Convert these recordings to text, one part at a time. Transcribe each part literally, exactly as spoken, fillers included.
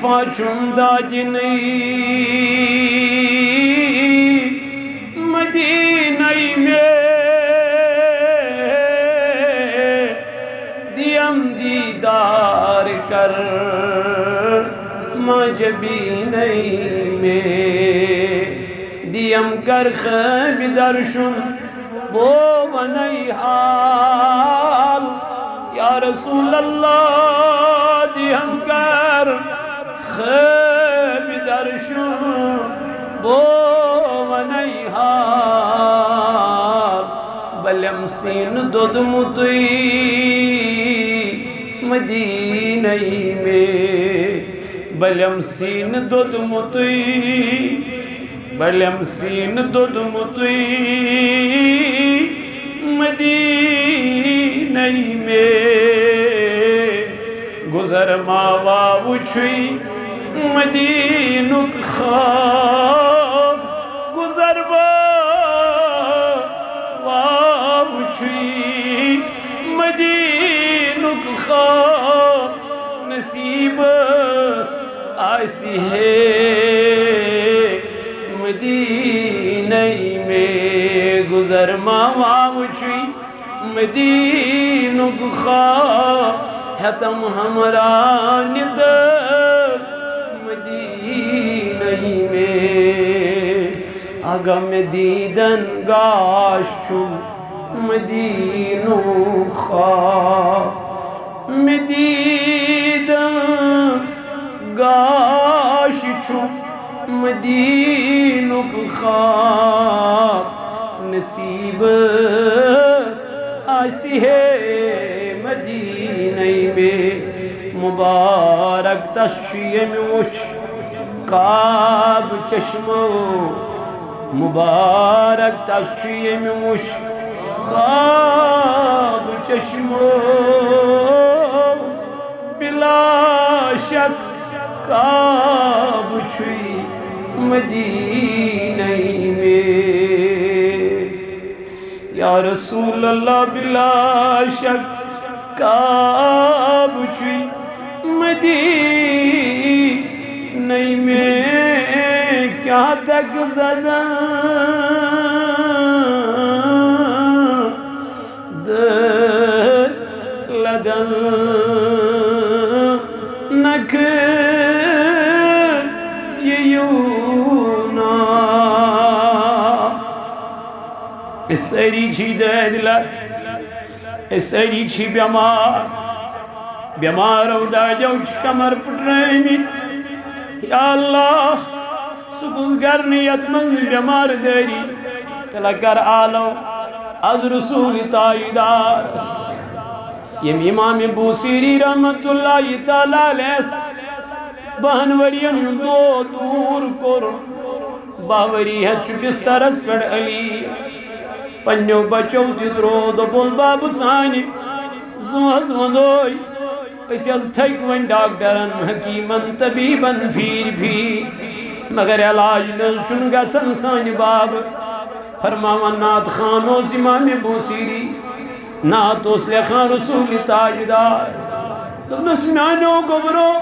وفا چھُم دادِنٕے مدیٖنَے مےٚ، دِیم دیٖدار کر ما جبیٖنَے مےٚ، دِیم کر خٲمہِ درشُن بو ونے حال۔ یا رسول اللہ، دِیم کر خٲمہِ درشُن بو ونے حال۔ بلیم سیٖنہٕ دوٚدمُتُے مدیٖنَے مےٚ، بلیم سیٖنہٕ دوٚدمُتُے، بلیم سیٖنہٕ دوٚدمُتُے مدیٖنَے مےٚ۔ گُزر ما واوٕ چھُے مدیٖنُک خواب، گُزر ما واوٕ چھُے مدیٖنُک خواب، نصیٖبس آسہِ ہے مدیٖنَے مےٚ۔ گُزر ما واوٕ چھُے مدیٖنُک خواب، ہٮ۪تم ہمراہ نِتہٕ مدیٖنَے مےٚ۔ اگہ مےٚ دیٖدن گاش چھُم مدیٖنُک خواب، مےٚ دیٖدن گاش چھُم مدیٖنُک خواب، نصیٖبس آسہِ ہے مدیٖنَے مےٚ۔ مُبارک تس چھُ ییٚمہِ وُچھ کعبہٕ چشمو، مُبارک تس چھُ ییٚمہِ وُچھ کعبہٕ چشمو۔ بلا شک کعبہٕ چھُے مدیٖنَے مےٚ۔ یا رسول اللہ، بلا شک کعبہٕ چھُے مدیٖنَے مےٚ۔ کیٛاہ دَگہٕ زدن دٔلۍ لدن نکھٕ یہِ یوٗنا۔ أسۍ سٲری چھِ دٲدۍ لد، أسۍ سٲری چھِ بٮ۪مار، بٮ۪مارو دادیو چھِ کمر پھٕٹرٲومٕتۍ۔ یا اللہ، سُہ کُس گرٕ نہٕ یتھ منٛز نہٕ بٮ۪مار دٲری تِلہٕ کر آلو از رسول تاجدارس۔ ییٚمۍ امام بوصیری رحمت اللہ تعالیٰ علیہس بہن ؤرین ہُنٛد دود دوٗر کوٚر، باہ ؤری ہٮ۪تھ چھُ بسترس پٮ۪ٹھ علی۔ پننیو بچو تہِ ترٛوو، دوٚپُن، بابہٕ سانہِ، زُو حظ وۄندوے۔ أسۍ حظ تھٔکۍ وۄنۍ ڈاکٹرن، حکیمن، طبیبن پھیٖرۍ پھیٖرۍ، مگر علاج نہٕ حظ چھُنہٕ گژھان سانہِ بابہٕ۔ فرماوان نعت خوان اوس امام بوصیری، نعت اوس لیکھان رسول تاجدار۔ دوٚپنس، میانیو گوٚبرو،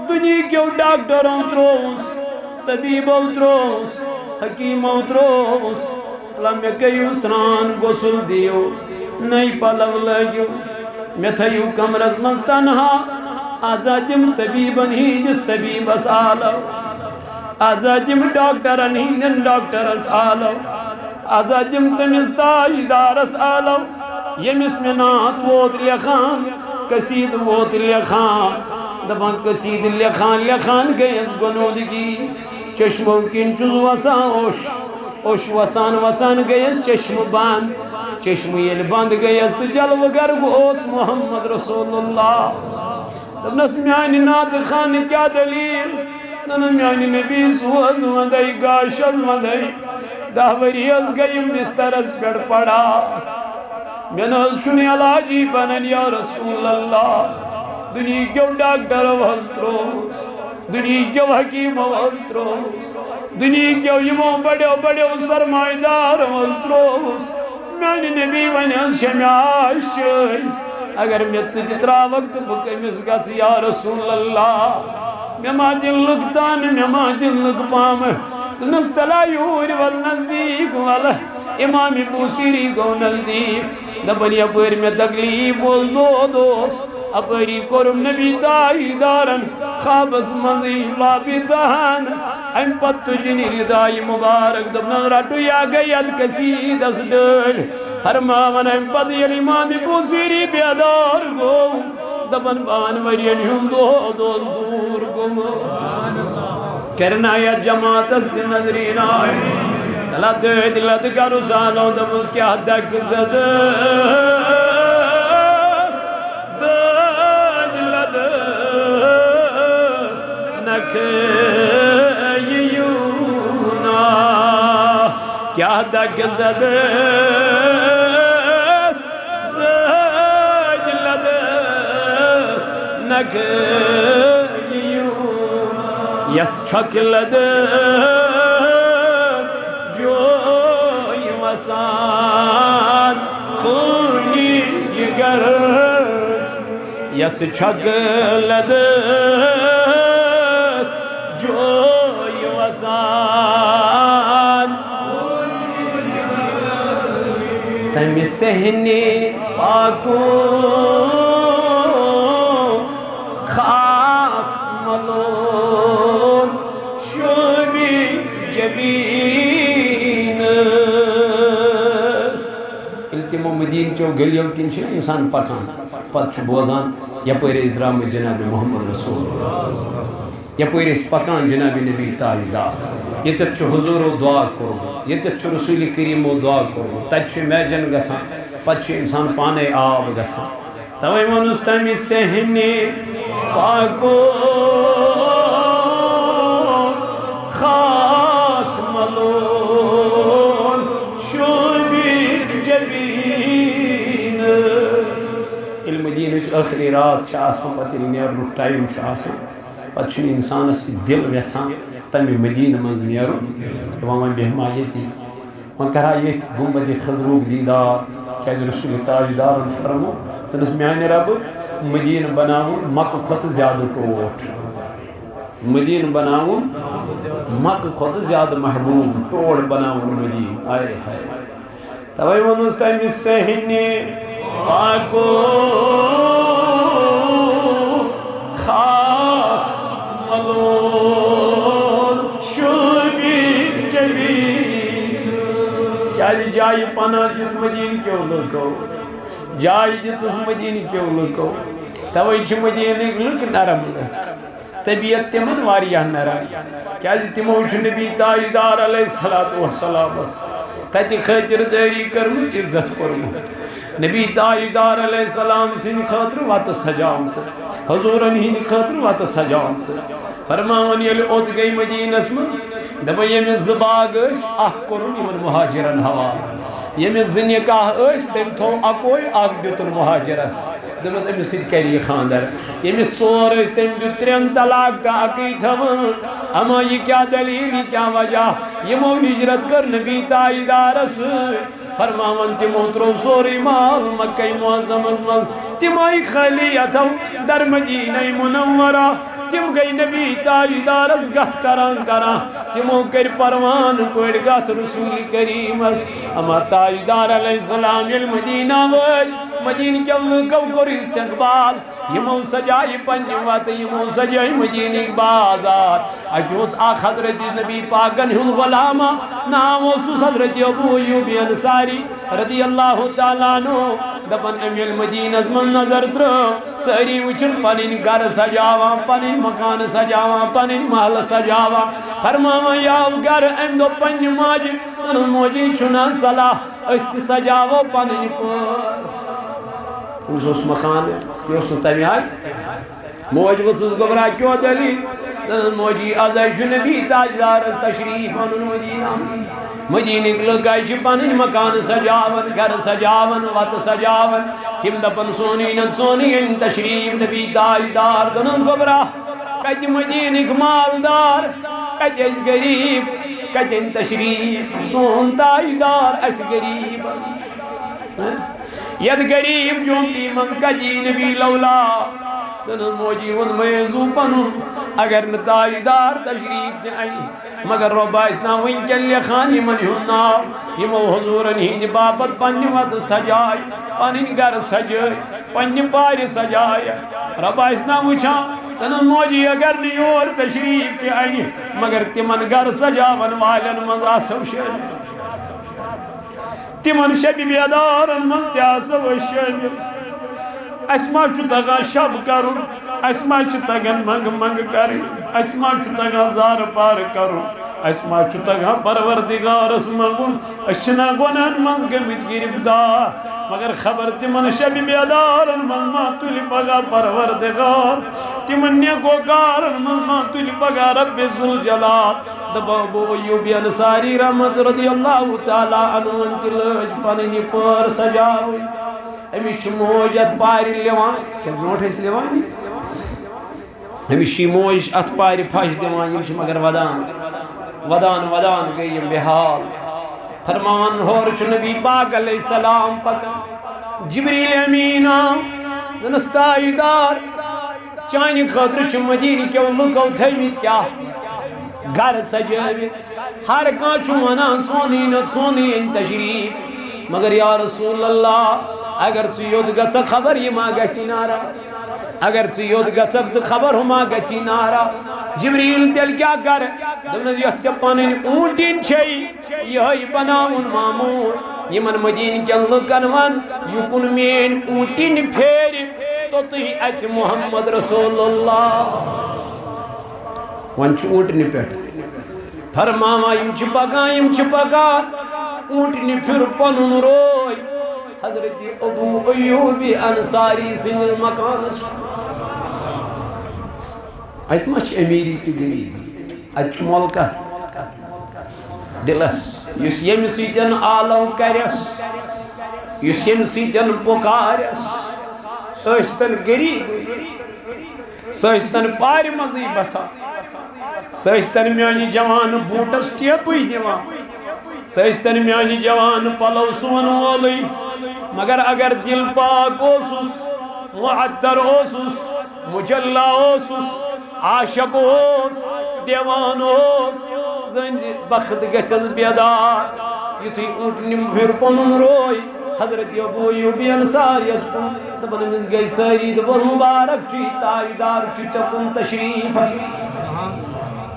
دُنیہکیو ڈاکٹرو ترٛووُس، طبیبو ترٛووُس، حکیمو ترٛووُس، تلا مےٚ کٔرِو سرٛان، غسل دِیِو، نٔے پلو لٲگِو، مےٚ تھٲیِو کمرس منٛز تنہا۔ آزا دِم طبیبن ہٕنٛدِس طبیبس آلو، آزا دِم ڈاکٹرن ہٕنٛدٮ۪ن ڈاکٹرس آلو، آزا دِم تٔمِس تاجدارس آلو، ییٚمِس مےٚ نعت ووت لیکھان، قصیدٕ ووت لیکھان۔ دپان قصیدٕ لیکھان لیکھان گٔیَس گۄنودگی، چشمو کِنۍ چھُس وسان اوٚش۔ اوٚش وسان وسان گٔیَس چشمہٕ بنٛد۔ چشمہٕ ییٚلہِ بنٛد گٔیَس تہٕ جلوٕ گر گوٚوس محمد رسول اللہ۔ دوٚپنَس، میٛانہِ نعتہٕ خانہٕ کیٛاہ دٔلیٖل؟ نہ، نہ، میٛانہِ نبی سوز وَندَے، گاش حظ وَندَے۔ دَہ ؤری حظ گٔے یِم بسترَس پٮ۪ٹھ پڑا۔ مےٚ نہ حظ چھُنہٕ علاجی بنان یا رسول اللہ۔ دُنیہِکیو ڈاکٹرو حظ ترٛووُس، دُنیہِکیو حکیٖمو حظ ترٛووُس، دُنیہِکیو یِمو بڑیو بڑیو سرمایہ دارو حظ ترٛووُس۔ میٛانہِ نبی وۄنۍ حظ چھےٚ مےٚ آش چٲنۍ، اگر مےٚ ژٕ تہِ ترٛاوَکھ تہٕ بہٕ کٔمِس گژھٕ یا رسول اللہ؟ مےٚ ما دِن لُکھ تانہٕ، مےٚ ما دِن لُکھ پامہٕ۔ دوٚپنَس، تَلہ یوٗرۍ وَل نزدیٖک وَل۔ اِمام بوٗصیٖری گوٚو نزدیٖک۔ دَپان، یَپٲرۍ مےٚ تکلیٖف اوس، دود اوس، اَپٲری کوٚرُم نبی تاجدارَن خوابَس منٛزٕے لابہِ دَہَن۔ اَمہِ پَتہٕ تُجِن یہِ ردایہِ مُبارک، دوٚپنَس، رَٹُو یا گٔے یَتھ قصیٖدَس ڈٲلۍ۔ فرماوان اَمہِ پَتہٕ ییٚلہِ اِمام بوٗصیٖری بیدار گوٚو، دَپان، بَہَن ؤرِین ہُنٛد دود اوس دوٗر گوٚمُت۔ کَرِ نا یَتھ جماعتَس تہِ نظرِ عنایت۔ تَلہ دٲدۍ لَدٕ گَرُ سالو، دوٚپُس، کیٛاہ دَکہٕ زَدَس؟ دٲدۍ لَدَس نَکھٕ یہِ یوٗنا۔ کیٛاہ دَکہٕ زَدَس؟ دٲدۍ لَدَس نَکھٕ یہِ یوٗنا۔ یَس چھۄکھ لَدَس جوے وَسان خوٗنی جِگر۔ یَس چھۄکھ لَدَس جوے وَسان۔ تَمہِ صحنہِ پاکُک خاک مَلُن شوٗبہِ جبیٖنَس۔ ییٚلہِ تِمو مدیٖنہٕ کیو گلیو کِنۍ چھِ اِنسان پَکان، پَتہٕ چھُ بوزان، یَپٲرۍ ٲسۍ درٛامٕتۍ جناب محمد رسول اللہ، یَپٲرۍ ٲسۍ پَکان جناب نبی تاجدار، ییٚتٮ۪تھ چھُ حضوٗرو دُعا کوٚرمُت، ییٚتٮ۪تھ چھُ رسول کریٖمو دُعا کوٚرمُت، تَتہِ چھُ اِمیجن گژھان، پَتہٕ چھُ اِنسان پانَے آب گژھان۔ تَوَے ووٚنُس تَمہِ صحنہِ پاکُک خاک مَلُن شوٗبہِ جبیٖنَس۔ ییٚلہِ مدیٖنٕچ ٲخری رات چھِ آسان، پَتہٕ ییٚلہِ نیرنُک ٹایم چھُ آسان، پَتہٕ چھُنہٕ اِنسانَس یہِ دِل یَژھان تَمہِ مدیٖنہٕ منٛز نیرُن۔ دَپان، وۄنۍ بیٚہمہٕ ہا ییٚتی، وۄنۍ کَرٕ ہا ییٚتھۍ گُنبدِ خضروٗک دیٖدار، کیٛازِ رسول تاجدارَن فرموو، دوٚپنَس، میٛانہِ رَبہٕ، مدیٖنہٕ بَناوُن مَکہٕ کھۄتہٕ زیادٕ ٹوٹھ۔ مدیٖنہٕ بَناوُن مَکہٕ کھۄتہٕ زیادٕ محبوٗب، ٹوٹھ بَناوُن مدیٖنہٕ۔ آے ہاے۔ تَوَے ووٚنُس تَمہِ صحنہِ پاکُک خاک مَلُن شوٗبہِ جبیٖن۔ کیٛازِ جایہِ پناہ دیُت مدیٖنہٕ کیو لُکو، جاے دِژٕس مدیٖنہٕ کیو لُکو۔ تَوَے چھِ مدیٖنٕکۍ لُکھ نرم لُکھ۔ طبیعت تِمن واریاہ نرم، کیازِ تِمو چھُ نبی تاجدار علیہ الصلوۃ والسلامس تتہِ خٲطردٲری کٔرمٕژ، عزت کوٚرمُت۔ نبی تاجدار علیہ السلام سٕنٛدِ خٲطرٕ وتہٕ سجاومژٕ، حضوٗرن ہٕنٛدِ خٲطرٕ وتہٕ سجاومژٕ۔ فرماوان ییٚلہِ اوٚت گٔے مدیٖنس منٛز، دپان ییٚمِس زٕ باغ ٲسۍ، اکھ کوٚرُن یِمن مہاجرن حوالہٕ، ییٚمِس زٕ نکاح ٲسۍ، تٔمۍ تھوٚو اکوے، اکھ دیُتُن مہاجرس۔ دوٚپمَس، أمِس سۭتۍ کَرِ یہِ خانٛدر۔ ییٚمِس ژور ٲسۍ، تٔمۍ دیُت ترٛٮ۪ن طلاق تہٕ اَکٕے تھٲوٕن۔ اما یہِ کیٛاہ دٔلیٖل، یہِ کیٛاہ وجہ؟ یِمو ہِجرت کٔر نبی تاجدارَس سۭتۍ۔ فرماوان، تِمو ترٛوو سورُے مال مکہ معظمَس منٛز۔ تِم آیہِ خٲلی اَتھو در مدینہ منورہ۔ تِم گٔے نبی تاجدارَس گَتھ کران کران۔ تِمو کٔرۍ پروانہٕ پٲٹھۍ گَتھ رسول کریٖمَس۔ اما تاجدار علیہ السلام ییٚلہِ مدینہ وٲتۍ، مدینہ کیو لوٗکو کوٚر استقبال۔ یِمو سجایہِ پننہِ وتہٕ، یِمو سجٲے مدینٕکۍ بازار۔ اَتہِ اوس اکھ حضرت نبی پاکن ہُنٛد غلامہ، ناو اوسُس حضرت ابو ایوب انصاری رضی اللہ تعالیٰ عنہ۔ دپان، أمۍ ییٚلہِ مدینس منٛز نظر ترٲو، سٲری وٕچھن پنٕنۍ گرٕ سجاوان، پنٕنۍ مکانہٕ سجاوان، پنٕنۍ محلہٕ سجاوان۔ فرماوان، یہِ آو گرٕ، أمۍ دوٚپ پننہِ ماجہِ، دوٚپنَس، موجی، چھُنہ صلاح أسۍ تہِ سجاوو پنٕنۍ پٲٹھۍ؟ أمِس اوس مکان، یہِ اوس نہٕ تَمہِ آیہِ۔ موج ؤژھٕس، گوٚبرا، کیٛاہ دٔلیٖل؟ دوٚپنَس، موجی، از حظ چھُ نبی تاجدارس تشریٖف اَنُن مدینہ۔ مدینٕکۍ لُکھ حظ چھِ پنٕنۍ مکانہٕ سجاوان، گرٕ سجاوان، وتہٕ سجاوان۔ تِم دپان، سونُے نہ سونُے أنۍ تشریٖف نبی تاجدار۔ دوٚپنَس، گوٚبرا، کتہِ مدینٕکۍ مالدار، کتہِ أسۍ غریٖب، کتہِ أنۍ تشریٖف سون تاجدار اسہِ غریٖبن؟ ہہ؟ یتھ غریٖب جھونپڑی منٛز کتہِ یی نبی لولا؟ دوٚپنَس، موجی، ووٚنمَے زُو پنُن، اگر نہٕ تاجدار تشریف تہِ انہِ، مگر رۄب آسہِ نا وٕنکٮ۪ن لیکھان یِمن ہُنٛد ناو، یِمو حضوٗرن ہٕنٛدِ باپتھ پننہِ وتہٕ سجایہِ، پنٕنۍ گرٕ سجٲے، پننہِ پارِ سجایہِ۔ رۄب آسہِ نا وٕچھان، تہٕ نہٕ موجی اگر نہٕ یور تشریف تہِ انہِ، مگر تِمن گرٕ سجاون والٮ۪ن منٛز آسو شٲمِل۔ تِمن شبِ بیدارن منٛز تہِ آسو أسۍ شٲمِل۔ اسہِ ما چھُ تگان شب کرُن؟ اسہِ ما چھُ تگان منٛگہٕ منٛگہٕ کرٕنۍ؟ اسہِ ما چھُ تگان زارٕ پارٕ کرُن؟ اسہِ ما چھُ تگان پروردگارس منٛگُن؟ أسۍ چھِنا گۄناہن منٛز گٔمٕتۍ گرفتار؟ مگر خبر تِمن شبِ بیدارن منٛز ما تُلہِ پگاہ پروردگار؟ تِمن نیکوکارن منٛز ما تُلہِ پگاہ رب ذوالجلال؟ دپان ابو ایوب انصاری رحمت رضی اللہ تعالیٰ عنہ تہِ لٲج پنٕنۍ یہِ پٲر سجاوٕنۍ۔ أمِس چھِ موج اَتھ پارِ لِوان، کیٛاہ برونٛٹھ ٲسۍ لِوان؟ أمِس چھِ یہِ موج اَتھ پارِ پھش دِوان، یِم چھِ مگر ودان، ودان، ودان گٔے یِم بے حال۔ فرمان ہورٕ چھُ نبی پاک علیہ السلام پکان، جبریل امین آو، دوٚپنَس، تاجدار، چانہِ خٲطرٕ چھِ مدیٖنہٕ کیو لُکو تھٲومٕتۍ کیٛاہ؟ گرٕ سجٲوِتھ۔ ہر کانٛہہ چھُ وَنان، سونٕے نہ سونٕے أنۍ تشریٖف۔ مگر یا رسول اللہ، اگر ژٕ یوٚت گژھکھ، خبر یہِ ما گژھی ناراض۔ اگر ژٕ یوٚت گژھکھ تہٕ خبر ہُہ ما گژھی ناراض۔ جبریٖل، تیٚلہِ کیٛاہ کَرٕ؟ دوٚپنَس، یۄس ژےٚ پَنٕنۍ اوٗنٹِنۍ چھے، یِہوٚے بناوُن معموٗل۔ یِمن مدیٖنہٕ کٮ۪ن لُکن وَن، یُکُن میٛٲنۍ اوٗنٹِنۍ پھیرِ، توٚتُے اَژِ محمد رسول اللہ۔ وۄنۍ چھُ اوٗنٹنہِ پٮ۪ٹھ فرماوان، یِم چھِ پکان، یِم چھِ پکان، اوٗنٹنہِ پھیُر پنُن روے حضرت ابو ایوب انصاری سٕنٛدِس مکانس۔ اتہِ ما چھِ امیٖری تہٕ غریٖبی؟ اتہِ چھُ مۄلکہ دِلس، یُس ییٚمہِ سۭتۍ آلو کرٮ۪س، یُس ییٚمہِ سۭتۍ پُکارٮ۪س، سُہ ٲسۍتن غریٖبٕے، سُہ ٲسۍتن پارِ منٛزٕے بسان، سُہ ٲسۍتن میٛانہِ جوانہٕ بوٗٹس ٹیپٕے دِوان، سُہ ٲسۍتن میٛانہِ جوانہٕ پلو سُوَن وولٕے۔ مگر اگر دِل پاک اوسُس، معطر اوسُس، مجلہ اوسُس، عاشق اوس، دیوان اوس، زٔنۍ بخت گژھٮ۪س بیدار۔ یُتھُے اوٗنٹنہِ پھیُر پنُن روے حضرت ابو ایوب انصاریَس کُن، دَپان أمِس گٔے سٲری، دوٚپُن، مبارک چھُے، تاجدار چھُ ژےٚ کُن تشریٖف۔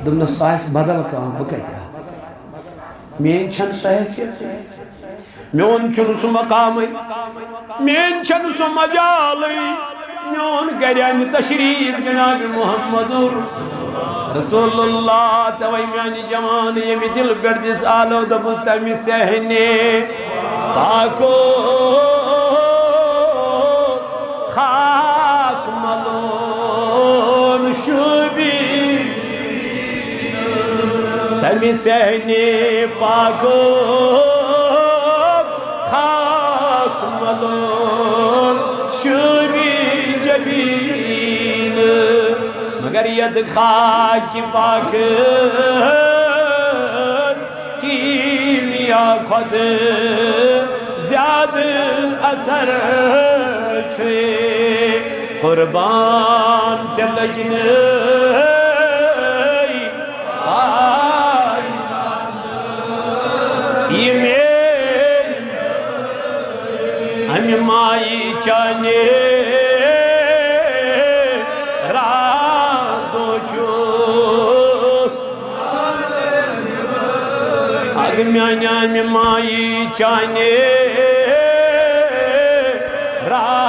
دوٚپنَس، سُہ آسہِ بدل کانٛہہ، بہٕ کَتہِ آسہٕ؟ میٛٲنۍ چھَنہٕ سۄ حیثیت۔ میون چھُنہٕ سُہ مقامٕے، میٛٲنۍ چھَنہٕ سۄ مجالٕے، میون گرِ اَنہِ تشریٖف جناب محمد رسول اللہ۔ توے میٛانہِ جوان ییٚمہِ دِل پٮ۪ٹھ دِس آلو، دوٚپُس، تَمہِ صحنہِ پاکو خاک ملون شوٗبی۔ تَمہِ صحنہِ پاکو خاک ملون شوٗبی جبین۔ مگر یَتھ خاکہِ پاکس کیٖمیا کھۄتہٕ زیادٕ اثر چھُ۔ قربان ژےٚ لٔگۍ نہٕ آے۔ یہِ میلہِ اَمہِ مایہِ چانہِ راتو چھُس۔ اَدٕ میٛانہِ اَمہِ مایہِ چانہِ راتو